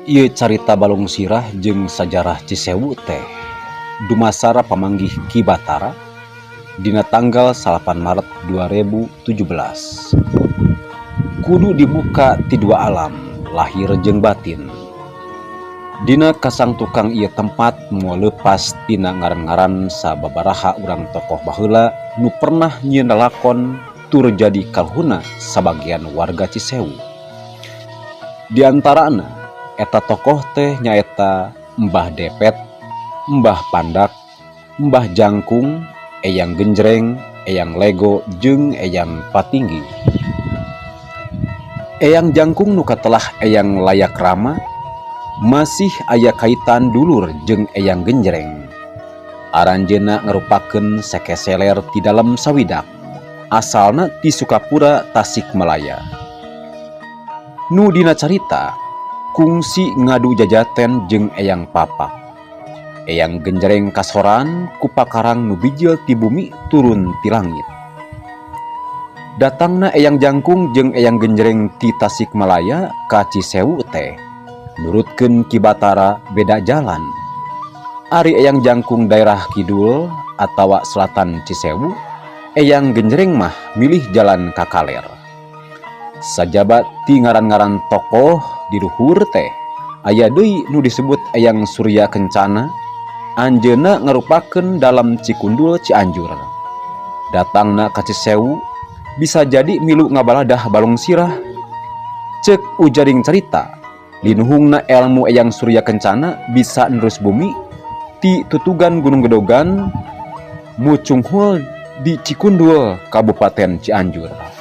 Ieu carita Balong Sirah jeung sajarah Cisewu teh dumasar pamanggih Ki Batara dina tanggal 9 Maret 2017. Kudu dibuka ti dua alam, lahir jeung batin. Dina kasangtukang ieu tempat moal leupas tina ngaran-ngaran sababaraha urang tokoh baheula nu pernah nyieun lalakon tur jadi kaluhurna sabagian warga Cisewu. Di antarana eta tokoh teh nyaeta Mbah Depet, Mbah Pandak, Mbah Jangkung, Eyang Genjreng, Eyang Lego jeung Eyang Patinggi. Eyang Jangkung nu katelah Eyang Layak Rama masih aya kaitan dulur jeung Eyang Genjreng. Aranjeunna ngarupakeun sekeseler ti Dalem Sawidak, asalna ti Sukapura, Tasikmalaya. Nu dina carita kungsi ngadu jajaten jeung Eyang Papak. Eyang Genjreng kasoran ku pakarang nu bijil ti bumi turun ti langit. Datangna Eyang Jangkung jeung Eyang Genjreng ti Tasikmalaya ka Cisewu teh nurutkeun Ki Batara beda jalan. Ari Eyang Jangkung daerah kidul atawa selatan Cisewu, Eyang Genjreng mah milih jalan ka kaler. Sajaba ti ngaran-ngaran tokoh di luhur teh aya deui nu disebut Eyang Surya Kencana, anjeunna ngarupakeun Dalem Cikundul, Cianjur. Datangna ka Cisewu bisa jadi milu ngabaladah Balong Sirah. Cek ujaring carita, linuhungna elmu Eyang Surya Kencana bisa nerus bumi ti tutugan Gunung Gedogan mucunghul di Cikundul, Kabupaten Cianjur.